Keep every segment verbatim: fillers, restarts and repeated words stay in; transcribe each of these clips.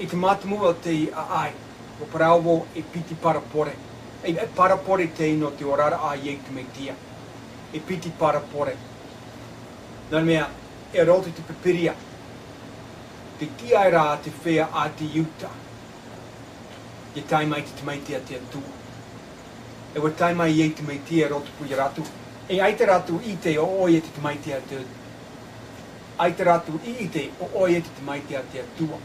I te mātāmua o te ʻāʻai, ʻua parau vau e piti parabole. E, e parabole tei nō te oraraʻa a Iesu Mesia. E piti parabole. Nō te mea, e roto i te Pīpīria, tē tiʻa ra te feiā ʻāti Iuda, ʻia tae mai te tamaiti a te Atua. E ʻua tae mai Iesu Mesia i roto pū ia rātou. E ʻaita rātou i ʻite ʻo ʻoia te tamaiti a te, ʻaita rātou i ʻite ʻo ʻoia te tamaiti a te Atua.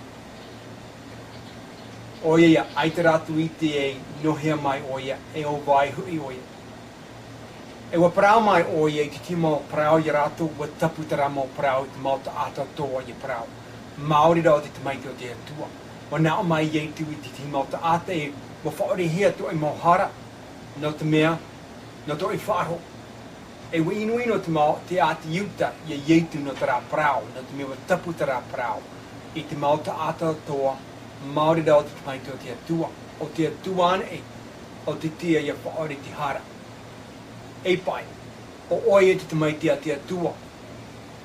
ʻOia ia, ʻaita rātou i ʻite e nō hea mai ʻoia, e ʻo vai hoʻi ʻoia. E ʻua parau mai ʻoia i te tahi mau parau ia rātou, ʻua tapu terā mau parau i te mau taʻata atoʻa ʻia parau. Maori rā ʻo te tamaiti o te Atua. ʻUa nā ʻō mai Iesu i te tahi mau taʻata e ʻua faʻaʻorehia tō ʻoe mau hara, nō te mea, nō tō ʻoe faʻaroʻo. E ʻua ʻinoʻino te mau, te ʻāti Iuda ia Iesu nō terā parau, nō te mea ʻua tapu terā parau. I te mau taʻata atoʻa, maori rā ʻo te tamaiti o te Atua. ʻO te Atua anaʻe, ʻo te tiʻa ia faʻaʻore i te hara. E paʻi, ʻo ʻoia te tamaiti a te Atua.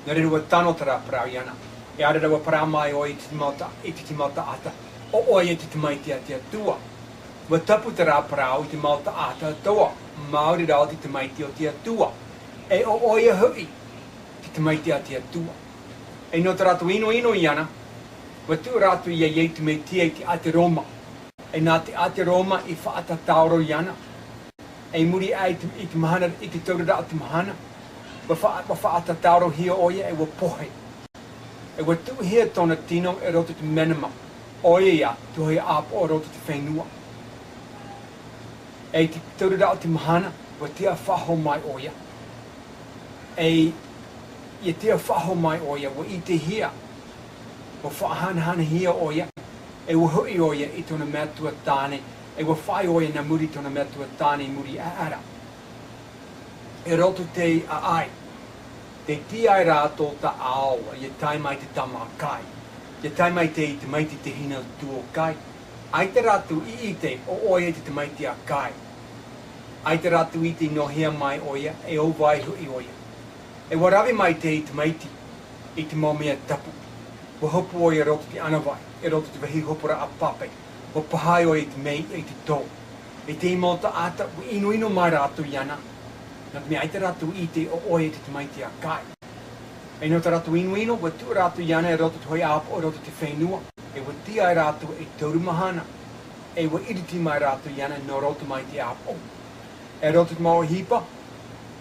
Nō reira ʻua tano terā parau iāna. E ʻaore rā ʻua parau mai ʻoia i te mau ta-, i te mau taʻata, ʻo ʻoia te tamaiti a te Atua. ʻUa tapu terā parau i te mau taʻata atoʻa, maori rā ʻo te tamaiti o te Atua. E ʻo ʻoia hoʻi, te tamaiti a te Atua. E nō tā rātou ʻinoʻino iāna, ʻua tuʻu rātou ia Iesu Mesia i te ʻāti Roma. E nā te ʻāti Roma i faʻatatauro iāna. I muri aʻe i te, i te mahana, i te toru rā o te mahana, ʻua fa-, ʻua faʻatatauro hia ʻoia e ʻua pohe. E ʻua tuʻuhia tōna tino i roto i te menema, ʻoia ia, te hōʻē ʻāpoʻo i roto i te fenua. E i te toru rā o te mahana, ʻua tiʻa faʻahou mai ʻoia. E, ʻia tiʻa faʻahou mai ʻoia, ʻua ʻitehia, ʻua faʻahanahanahia ʻoia, e ʻua hoʻi ʻoia i tōna metua tāne, e ʻua fāʻi ʻoia nā muri i tōna metua tāne i muri aʻe ra. I roto i te ʻāʻai, tē tiʻa ai rātou tā ʻoia, ʻia tae mai te tama a Kae. ʻIa tae mai te tamaiti te hina tuō Kae. ʻAita rātou i ʻite ʻo ʻoia te tamaiti a Kae. ʻAita rātou i ʻite nō hea mai ʻoia, e ʻo vai hoʻi ʻoia. E ʻua rave mai te tamaiti i te mau mea tapu. ʻUa hopu ʻoia i roto i te ʻanavaʻe, i roto i te vāhi hoporaʻa pape. ʻUa pahaʻi ʻoia i te meiʻa, i te tō. E te mau taʻata, ʻua ʻinoʻino mai rātou iāna. Nā te mea ʻaita rātou i ʻite ʻo ʻoia te tamaiti a Kae. E nō tā rātou ʻinoʻino, ʻua tuʻu rātou iāna i roto i te hōʻē ʻāpoʻo i roto i te fenua. E ʻua tiʻa ai rātou e toru mahana. E ʻua iriti mai rātou iāna nō roto mai i te ʻāpoʻo. E roto i te mau ʻohipa,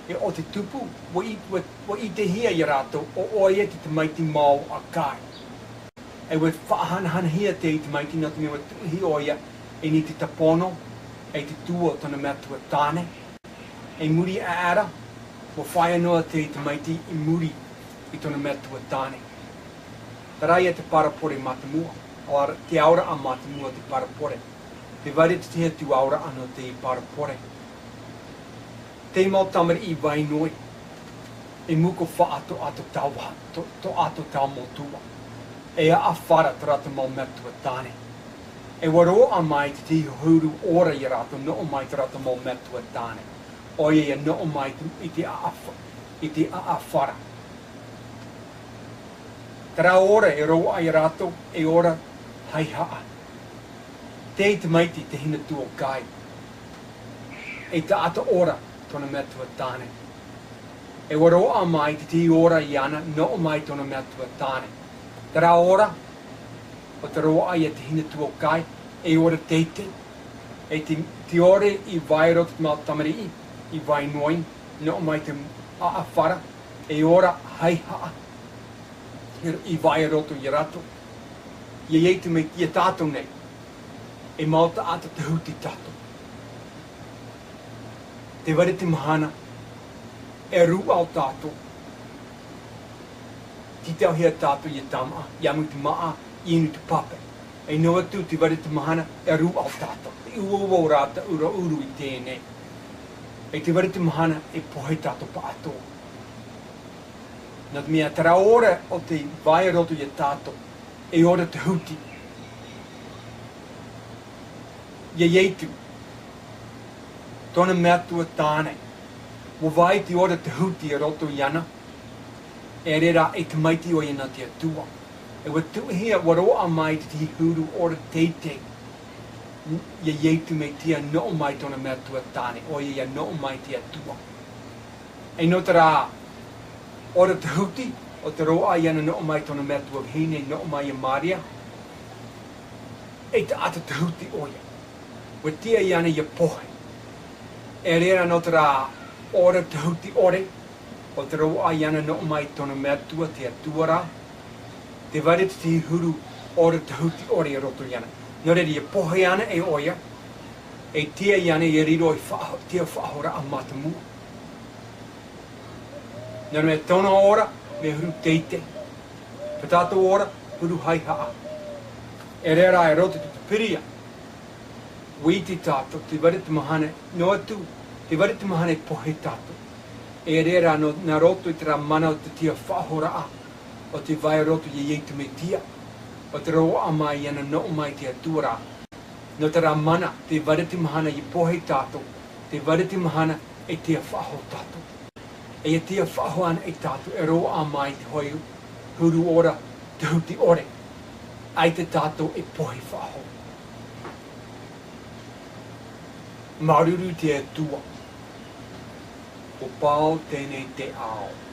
e ʻo te tupu, ʻua ʻi-, ʻua, ʻua ʻitehia ia rātou, ʻo ʻoia te tamaiti mau a Kae. E ʻua faʻahanahanahia te tamaiti nō te mea ʻua tuʻuhia ʻoia, i niʻa i te tapono, e te tua o tōna metua tāne. I muri aʻe ra, ʻua fāʻi noa te tamaiti i muri i tōna metua tāne. Terā ia te parabole mātāmua, ʻo te aoraʻa mātāmua o te parabole. Tē vai ra te tahi atu aoraʻa nō te parabole. Te mau tamariʻi vai noa, e mū ko faʻa tō ʻato tau vaha, tō, tō ʻato tau motua. E ʻaʻafara tā rātou mau metua tāne. E ʻua roaʻa mai te tahi huru ora ia rātou, noʻo mai tā rātou mau metua tāne. ʻOia ia noʻo mai te, i te ʻaʻafa-, i te ʻaʻafara. Terā ora e roaʻa ia rātou, e ora haihaʻa. Te tamaiti te hina tuō Kae. E taʻata ora tōna metua tāne. E ʻua roaʻa mai te tahi ora iāna, noʻo mai tōna metua tāne. Terā ora, ʻo te roaʻa ia te hina tuō Kae, e ora teitei. E te, te ora i vai i roto i te mau tamariʻi, i vai noa, noʻo mai te ʻaʻafara, e ora haihaʻa. I vai i roto ia rātou. ʻIa, ʻia ʻite mai ia tātou nei. E mau taʻata tahuti tātou. Tē vai ra te mahana, e rūʻau tātou. Tītauhia tātou ia tāmaʻa, ʻia mau i te māʻa, ʻia inu i te pape. E noa atu, tē vai ra te mahana, e rūʻau tātou. E uaua rā te ʻuraʻuru i teie nei. E tē vai ra te mahana, e pohe tātou pāʻatoʻa. Nō te mea terā ora ʻo tē vai i roto ia tātou, e ora tahuti. ʻIa, ʻia ʻite, tōna metua tāne, ʻua vai te ora tahuti i roto iāna, e reira e tamaiti ʻoia nā te Atua. E ua tuʻuhia, ua roaʻa mai te tahi huru ora teitei. Ia Iesu Mesia noaʻa mai tōna metua tāne, ʻoia ia noaʻa mai te Atua. E nō terā ora tahuti, ʻo te roaʻa iāna noaʻa mai tōna metua vahine, noaʻa mai ia Maria, e taʻata tahuti ʻoia. Ua tiʻa iāna ia pohe. E reira nō terā ora tahuti ʻore, ʻo te roaʻa iāna noaʻa mai tōna metua te Atua ra, tē vai ra te tahi huru ora tahuti ʻore i roto iāna. Nō reira, ia pohe ana e ʻoia, e tiʻa iāna ia riro ei faʻaho-, tiʻa faʻahoraʻa mātāmua. Nō reira, tōna ora, mea huru teitei. Pā tātou ora, huru haihaʻa. E reira, i roto i te Pīpīria, ʻua ʻite tātou, tē vai ra te mahana, noa atu, tē vai ra te mahana e pohe tātou. E reira, nō, nā roto i terā mana o te tiʻa faʻahoraʻa, ʻo tē vai i roto ia Iesu Mesia, ʻo te roaʻa mai iāna noaʻa mai te Atua ra. Nō terā mana, tē vai ra te mahana e pohe tātou, tē vai ra te mahana e tiʻa faʻahou tātou. E ia tiʻa faʻahou ana e tātou, e roaʻa mai te hōʻē huru ora tahuti ʻore, ʻaita tātou e pohe faʻahou. Māuruuru i te Atua, ʻua pau teie nei te ao.